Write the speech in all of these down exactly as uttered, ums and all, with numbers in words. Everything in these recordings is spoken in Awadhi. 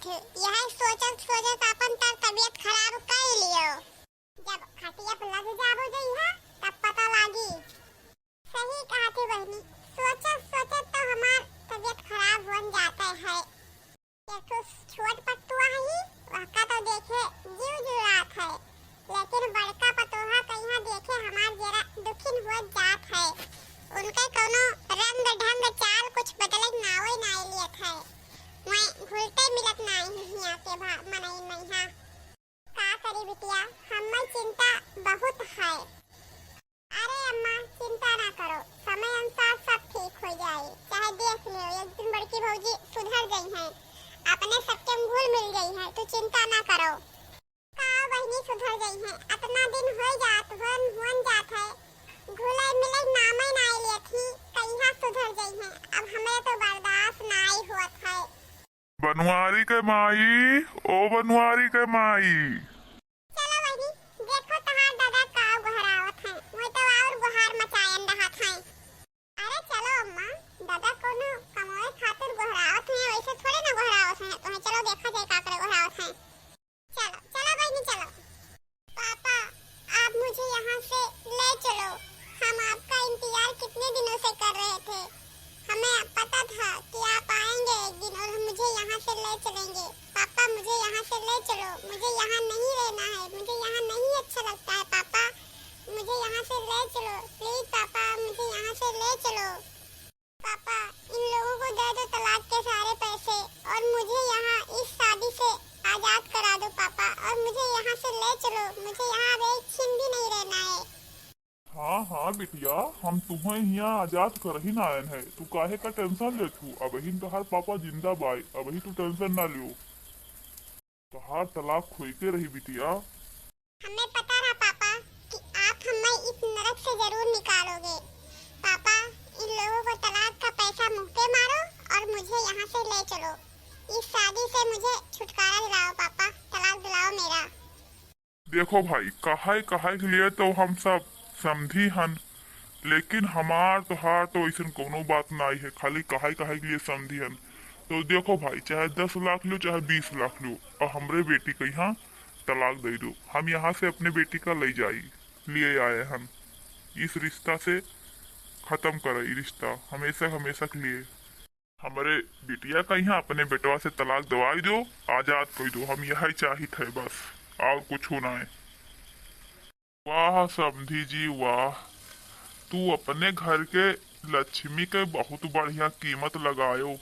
यही सोचत सोचत आपन तर तबियत खराब कइ लियो। जब खटिया पे लग जाबो जइहा, तब पता लागी। सही कहा थी बहिनी, सोचत सोचत तो हमार तबियत खराब होन जाते है। एक ठो छोट पतुआ है, वहका तो देखे जीव जुड़ात है, लेकिन बड़का पतोहा कहिया देखे हमार जरा दुखिन हो जात है। उनके कोनो रंग ढंग चाल कुछ बदले नावे नाई लियत है। मैं घुलते मिलत नाई है हिया के भा-, मनई नैहा। का करी बिटिया, हम्मे चिंता बहुत है। अरे अम्मा, चिंता ना करो, समय अनुसार सब ठीक हो जाई। चाहे देख लियो, एक दिन बड़की भौजी सुधर गई हैं, अपने सबके घुल मिल गई हैं, तू चिंता ना करो। का बहिनी सुधर गई हैं, अतना दिन हो जात, होन, होन जात है, घुले मिले नामे नाई लेत ही, कहिया सुधर गई हैं, अब हमें तो बर्दाश्त नाई होत है। बनवारी के माई, ओ बनवारी के माई। चलो बहिनी, देखो तहार दादा का गोहरावत हैं, वही तो और गोहार मचायन रहत हैं। अरे चलो अम्मा, दादा कोनो कमाए खातिर गोहरावत हैं, वैसे थोड़े ना गोहरावत हैं, तुम्हें चलो देखा जाए का करे गोहरावत हैं। चलो, चलो बहिनी चलो। पापा, आप मुझे यहाँ से ले चलो। हम आपका इंतजार कितने दिनों से कर रहे थे। हमें पता था कि आप आएंगे एक दिन और मुझे यहाँ से ले चलेंगे। पापा, मुझे यहाँ से ले चलो। मुझे यहाँ नहीं रहना है। मुझे यहाँ नहीं अच्छा लगता है पापा। मुझे यहाँ से ले चलो। प्लीज पापा, मुझे यहाँ से ले चलो। पापा, इन लोगों को दे दो तलाक के सारे पैसे और मुझे यहाँ इस शादी से आजाद करा दो पापा, और मुझे यहाँ से ले चलो, मुझे यहाँ अब एक छिन भी नहीं रहना है। हाँ, हाँ बिटिया, हम तुहें हियाँ आजाद करहिन आयन है, तू काहे का टेंशन लेत हू? अबहिन तोहार पापा जिंदा बाय, अबही तू टेंशन ना लियो। तोहार तलाक होइके रही बिटिया। हमें पता रहा पापा कि आप हमें इस नरक से जरूर निकालोगे। पापा, इन लोगों को तलाक का पैसा मुंह पे मारो और मुझे यहाँ से ले चलो। इस शादी से मुझे छुटकारा दिलाओ पापा, तलाक दिलाओ मेरा। देखो भाई, कहाई कहाई के लिए तो हम सब समधी हन, लेकिन हमार तोहार तो ऐसन कोनो बात नाई है, खाली कहाई कहाई के लिए समधी हन। तो देखो भाई, चाहे दस लाख लो, चाहे बीस लाख लो, और हमरे बेटी का यहाँ तलाक दे दो। हम यहाँ से अपने बेटी का ले जाई, लिए आए हन। इस रिश्ता से खत्म करे, ई रिश्ता हमेशा हमेशा के लिए। हमरे बिटिया का यहाँ अपने बेटवा से तलाक दवाई दो, आजाद कर दो। हम यही चाहित है बस, और कुछ ना है। वाह समधी जी वाह, तू अपने घर के लक्ष्मी के बहुत बढ़िया कीमत लगायो।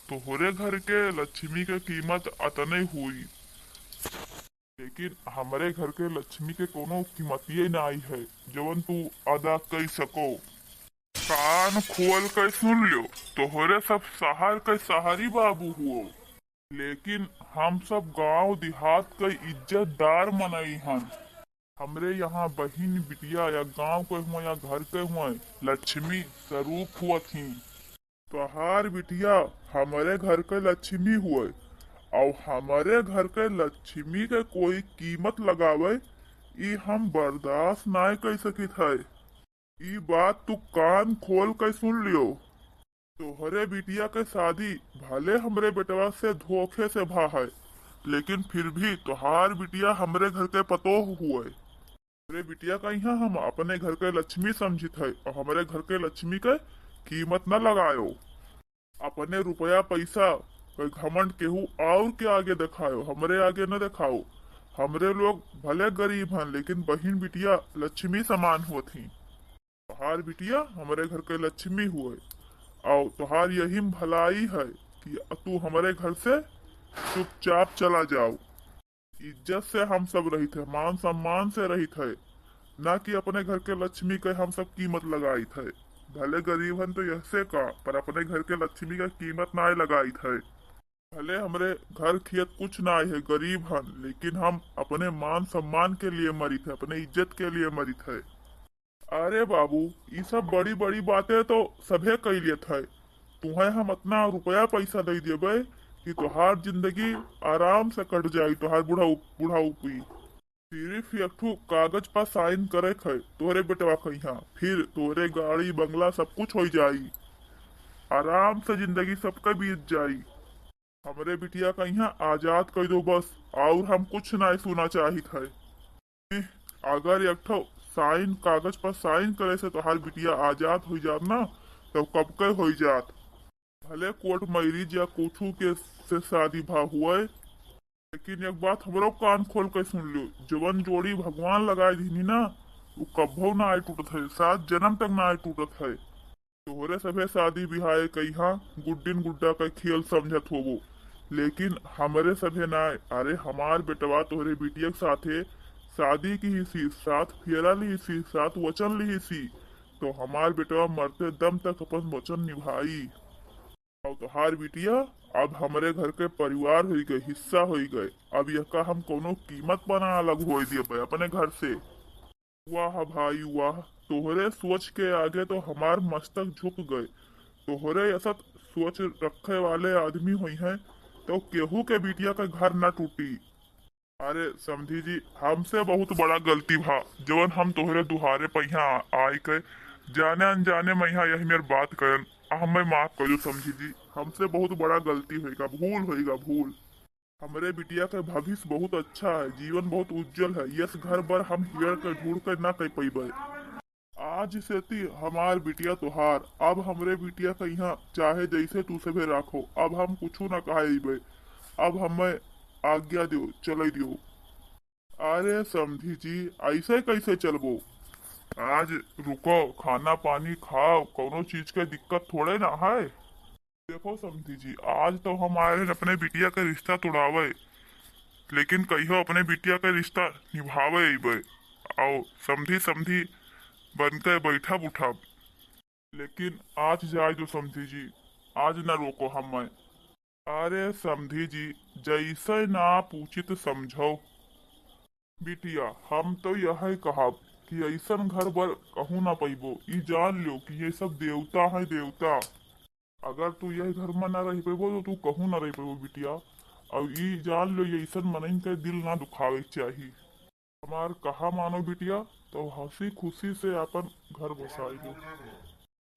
तोहरे घर के लक्ष्मी के कीमत अतने हुई, लेकिन हमरे घर के लक्ष्मी के कोनो कीमतिये नाई है, जवन तू अदा कई सको। कान खोल के सुन लो, तोहरे सब शहर के शहरी बाबू हुओ, लेकिन हम सब गांव देहात के इज्जतदार मनई हन। हमरे यहाँ बहिन बिटिया या गांव के हुए या घर के हुए लक्ष्मी स्वरूप हुअत ही। तोहार बिटिया हमरे घर के लक्ष्मी हुए, और हमरे घर के लक्ष्मी के कोई कीमत लगावे, ई हम बर्दाश्त नाय कर सकित है। ई बात तू कान खोल के सुन लियो। तोहरे बिटिया के शादी भले हमरे बेटवा से धोखे से भा है, लेकिन फिर भी तोहार बिटिया हमरे घर के पतोह हुए। हमरे बिटिया का यहाँ हम अपने घर के लक्ष्मी समझित है और हमरे घर के लक्ष्मी के कीमत न लगायो। अपने रुपया पैसा के घमंड केहू और के आगे देखायो, हमरे आगे न देखाओ। हमरे लोग भले गरीब हन, लेकिन बहिन बिटिया लक्ष्मी समान होत ही। तोहार बिटिया हमरे घर के लक्ष्मी हुए, और तोहार यही में भलाई है कि तू हमरे घर से चुपचाप चला जाओ। इज्जत से हम सब रहित है, मान सम्मान से रहित है, ना कि अपने घर के लक्ष्मी के हम सब कीमत लगाइत है। भले गरीब हन तो यहसे का, पर अपने घर के लक्ष्मी का कीमत नाय लगाइत है। भले हमरे घर खेत कुछ नाय है, गरीब हन, लेकिन हम अपने मान सम्मान के लिए मरित है, अपने इज्जत के लिए मरित है। अरे बाबू, ई सब बड़ी-बड़ी बातें तो सभे कइ लेत है। तुहें हम अतना रुपया पैसा दइ देबे कि तोहार जिंदगी आराम से कट जाई, तोहार बुढ़ाऊ-, बुढ़ाऊ पी। सिर्फ एक ठो कागज पर साइन करे के है तोहरे बेटवा के यहाँ, फिर तोहरे गाड़ी बंगला सब कुछ होइ जाई, आराम से जिंदगी सबके बीत जाई। हमरे बिटिया का इहाँ आजाद कइ दो बस, अउर हम कुछ नाहीं सुना चाहित है। अगर एक ठो साइन, कागज पर साइन करे से तोहार बिटिया आजाद होइ जात ना, तब कब के होइ जात। भले कोर्ट मैरिज या कुछू के से शादी भा हुए, लेकिन एक बात हमरो कान खोल के सुन लियो, जवन जोड़ी भगवान लगाए दीनी ना, उ कब्बो ना आए टूटत है, सात जन्म तक ना आए टूटत है। तोहरे सभे शादी बिहाए के इहाँ गुड्डिन गुड्डा का खेल समझत होबो, लेकिन हमरे सभे ना। अरे हमार बेटवा तोहरे बिटिया के साथे शादी किहिसी, सात फेरा लिहिसी, सात वचन लिहिसी, तो हमार बेटवा मरते दम तक अपन वचन निभाई। अउर तोहार बिटिया अब हमरे घर के परिवार होइ गए, हिस्सा होइ गए। अब यहका हम कउनो कीमत पर ना अलग होइ दियबे अपने घर से। वाह भाई वाह, तोहरे सोच के आगे तो हमार मस्तक झुक गए। तोहरे असत सोच रखे वाले आदमी होइहैं तो केहू के बिटिया के घर ना टूटी। अरे समधी जी, हमसे बहुत बड़ा गलती भा, जवन हम तोहरे दुहारे पहिया आइ के जाने अनजाने में यहाँ यही मेर बात करन। आ, हमें माफ कर दो समधी जी, हमसे बहुत बड़ा गलती होइगा, भूल होइगा, भूल। हमरे बिटिया के भविष्य बहुत अच्छा है, जीवन बहुत उज्जवल है। यस घर बर हम हियर के ढूंढ के ना कह पइबे। आज से ती हमार बिटिया तोहार, अब हमरे बिटिया के यहाँ चाहे जैसे तू सभे राखो, अब हम कुछ ना कहे अइबे। अब हमें आज्ञा दियो, चले दियो। अरे समधी जी, ऐसे कैसे चलबो? आज रुको, खाना पानी खाओ, कउनो चीज के दिक्कत थोड़े ना है। देखो समधी जी, आज तो हम आए हैं अपने बिटिया के रिश्ता तोड़ावे, लेकिन कहियो अपने बिटिया के रिश्ता निभावे अइबे। आओ समधी, समधी बन के बैठब उठब, लेकिन आज जाए दो समधी जी, आज ना रोको हमें। अरे समधी जी, जैसे ना पूछित समझो। बिटिया, हम तो यह कहब कि ऐसन घर बर कहूँ ना पैबो। ई जान लो कि ये सब देवता है, देवता। अगर तू यह घर में ना रह पैबो तो तू कहूँ ना रह पैबो बिटिया। और ई जान लो, ये ऐसन मनइन के दिल ना दुखावे के चाही। हमार कहा मानो बिटिया, तो हंसी खुशी से अपन घर बसाई लो।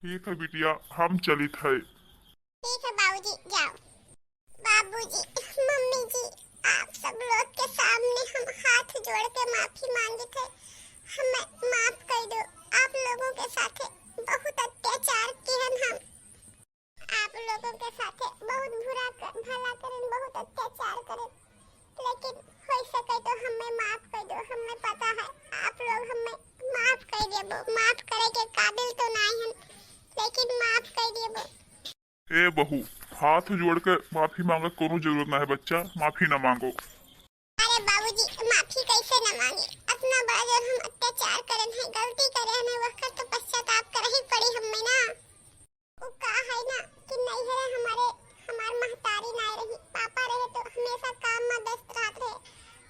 ठीक है बिटिया, हम चलित है। ठीक है बाबूजी, जाओ। बाबूजी, मम्मी जी, आप सब लोग के सामने हम हाथ जोड़ के माफी मांगित है, हमें माफ कर दो। आप लोगों के साथे बहुत अत्याचार किहन हम, आप लोगों के साथे बहुत बुरा क-, भला करन, बहुत अत्याचार करन, लेकिन हो सके तो हमें माफ कर दो। हमें पता है आप लोग हमें माफ कर देबो, माफ करे के काबिल तो नाहीं हन, लेकिन माफ कर देबो। ए बहू, हाथ जोड़ के माफी मांगे कोनो जरूरत ना है बच्चा, माफी ना मांगो। अरे बाबूजी, माफी कैसे ना मांगे? अतना बड़ा जो हम अत्याचार करन है, गलती करे हन, वकर तो पश्चाताप करे ही पड़ी हमें ना। उ का है ना कि नैहरे हमारे, हमार महतारी ना रही, पापा रहे तो हमेशा काम में व्यस्त रहत रहे,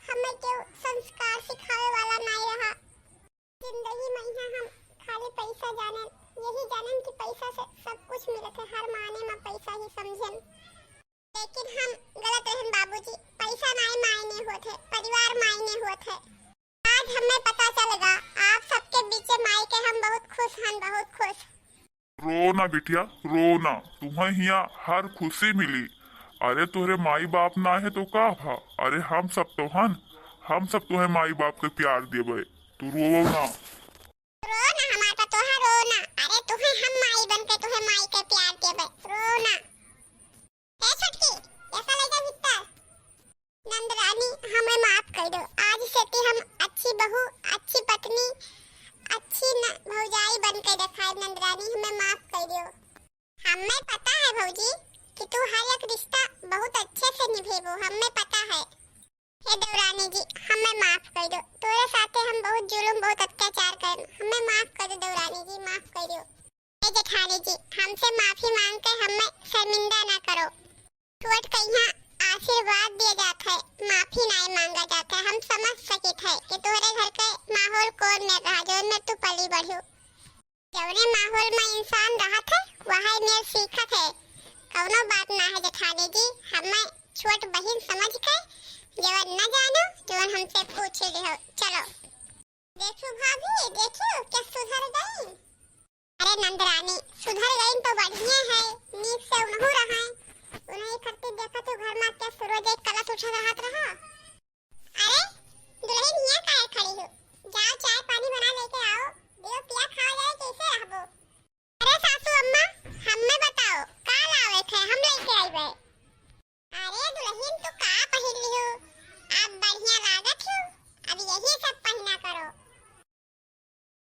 हमें केहू संस्कार सिखावे वाला ना रहा। जिंदगी में यहाँ हम खाली पैसा जानन, यही जानन कि पैसा से सब कुछ मिलत है, हर माने में पैसा ही समझन। लेकिन हम गलत रहन बाबूजी, पैसा नाई मायने होत है, परिवार मायने होत है। आज हमें पता चल गा, आप सबके बीच माई के हम बहुत खुश हन, बहुत खुश। रो ना बिटिया, रो ना, तुम्हें हिया हर खुशी मिली। अरे तोहरे माई बाप ना है तो का भा? अरे हम सब तो हन, हम सब तुम्हें माई बाप के प्यार देबे, तू रोवो ना। रो ना हमार पतोहा, रो ना। अरे तुहे हम माई बन के तुहे माई के प्यार देबे, रो ना। ए छोटकी, ऐसा ले जा भीतर। नंदरानी, हमें माफ कर दो। आज से ती हम अच्छी बहू, अच्छी पत्नी, अच्छी न-, भौजाई बन के दिखाए। नंदरानी, हमें माफ कर दो। हमें पता है भौजी कि तू हर एक रिश्ता बहुत अच्छे से निभेबो, हमें पता है। हे देवरानी जी, हमें माफ कर दो। तोरे साथे हम बहुत जुलुम, बहुत अत्याचार करन। हमें माफ कर दो देवरानी जी, माफ कर दो। हे जेठानी जी, हमसे माफी मांग के हमें शर्मिंदा ना करो। छोट कहिया आशीर्वाद दिया जात है, माफी नाय मांगा जात है। हम समझ सकित है कि तोरे घर के माहौल कौन में रहा, जौन में तू पली बढ़ू। जौने माहौल में इंसान रहत है, वही में सीखत है। कौनो बात ना है जेठानी जी, हमें छोट बहिन समझ के जवन न जानो, जवन हमसे पूछ लिहो। चलो। देखो भाभी, देखो क्या सुधर गई। अरे नंदरानी, सुधर गई तो बढ़िया है, नीक से उनहू रहे।